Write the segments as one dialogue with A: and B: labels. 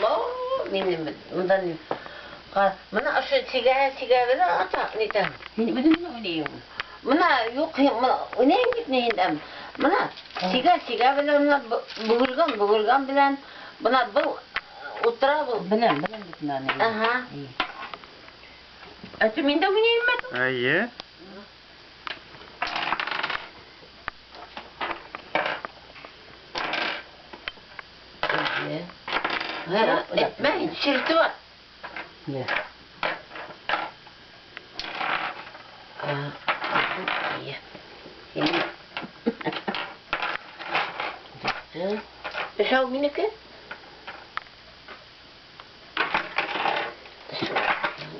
A: Алла, мине мындан мына ошо сигә белән ата, нитәм.
B: Һин үҙең генә уйнайһың.
A: Мына юҡ, уйнайым бит ни инде. Мына сигә белән мына бөгөлгән белән бына был утыра был.
B: Беләм, беләм бит мин аны.
A: Аһа.
B: Әтү мин дә уйнайым бит.
C: Әйе.
A: Әйе. Этмә, чиртеп ат.
B: Йә.
A: Әйе. Өсәү минеке.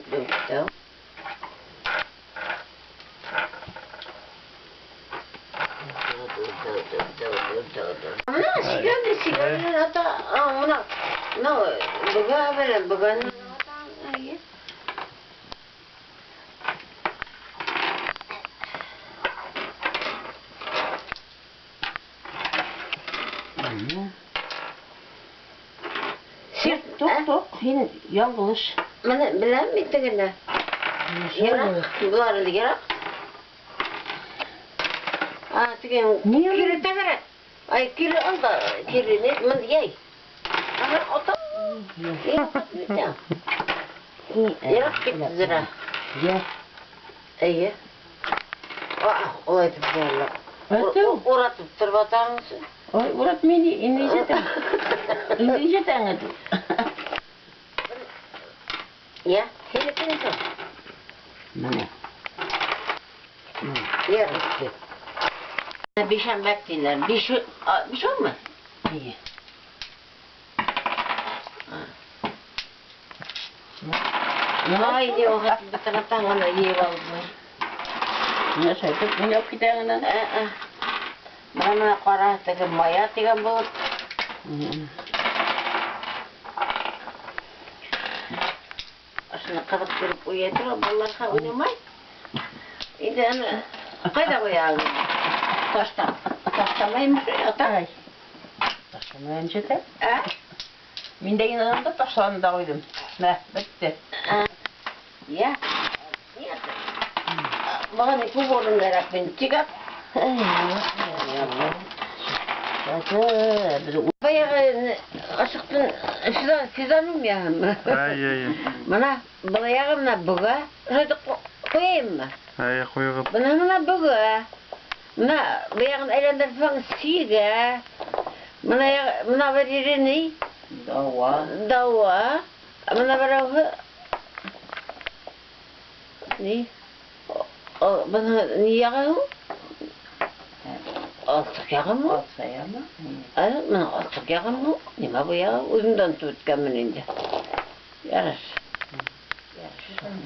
A: Дүртәү. Мына сигә белән ата, мына, мына бөгә белән бөгәне ата, әйе. Сир,
B: Тук, тук, һин яңылыш.
A: Менә беләм бит тегене. Ерак, болар инде ерак. А, теге
B: Ни
A: кире тәгәрәт. Ай, кире ал да, кире не, мын яй. Ага, ата. Ерак китте зира.
B: Йә.
A: Әйе. А, улай итеп була.
B: Әтү.
A: Уратып торып атаңыз.
B: Ой, урат мине, инде җитәм. Инде җитәң әтү.
A: Я, һинеке ничек?
B: Менә.
A: Ярык. Бишәмбәк диләр. Биш, бишәүме?
B: Әйе.
A: Ай, дип, бөтен гына йыйып алдым.
B: Менә шайтып уйнап китә генә.
A: Ә-ә. Менә кара теге мая дигән булып. Ошоно кызык күреп уйнай тора, балаларга уйнамай. Инде аны кайда куябыз? Ташта. Таштамаймы ата?
B: Ай. Ташламаyan җитә.
A: Ә?
B: Мин дә инде анда ташланды да куйдым. Мә, бетте.
A: Я. Нет. Мага не күп урын кәрәк мин. Тик Баягы ашыктын сезоным я.
C: Әйе, әйе.
A: Мына баягы мына бөгә. Шайтып куяйыммы?
C: Әйе, куйгыз.
A: Мына мына бөгә. Мына баягын әйләндерсәң сигә. Мына мына бер ере ни?
B: Дава.
A: Дава. Мына берәүһе ни? Бына ни ягы ул? Алтык ягымы?
B: Алсаямы?
A: Ә, мына алтык ягымы? Нимә бу ягы? Үземдән үткәнмен инде. Ярар. Ярар.